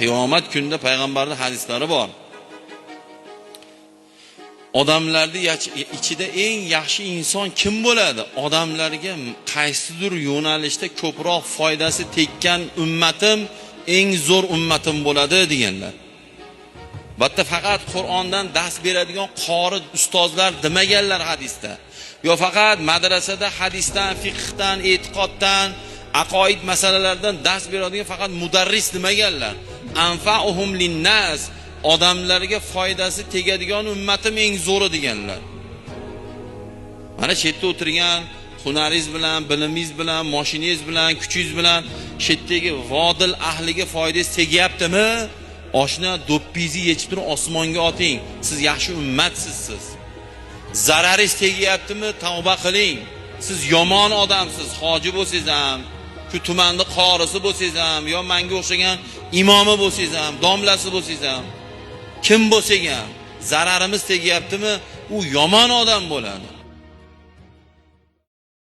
Qiyomat kunida payg'ambarning hadislari bor. Odamlarni ichida eng yaxshi inson kim bo'ladi? Odamlarga qaysidir yo'nalishda ko'proq foydasi tekkan ummatim eng zo'r ummatim bo'ladi deganlar. Bu yerda faqat Qur'ondan dars beradigan qori ustozlar demaganlar hadisda. Yo faqat madrasada hadisdan, fiqhdan, e'tiqoddan, aqoid masalalaridan dars beradigan faqat mudarris demaganlar. Anfa'uhum linnas, odamlarga foydasi tegadigan ummatim eng zo'ri deganlar. Mana shu yerda o'tirgan hunaringiz bilan, bilimingiz bilan, moshinangiz bilan, kuchingiz bilan shu yerdagi vodil ahliga foydangiz tegyaptimi? Oshna, do'ppingizni yechib turib osmonga oting. Siz yaxshi ummatsiz siz. Zararingiz tegyaptimi? Tavba qiling. Siz yomon odamsiz, hoji bo'lsangiz ham, shu tumanni qorisi bo'lsangiz ham, yo menga o'xshagan imomi bo'lsangiz ham, domlasi bo'lsangiz ham, kim bo'lsak ham zararimiz tegyaptimi? U yomon odam bo'ladi.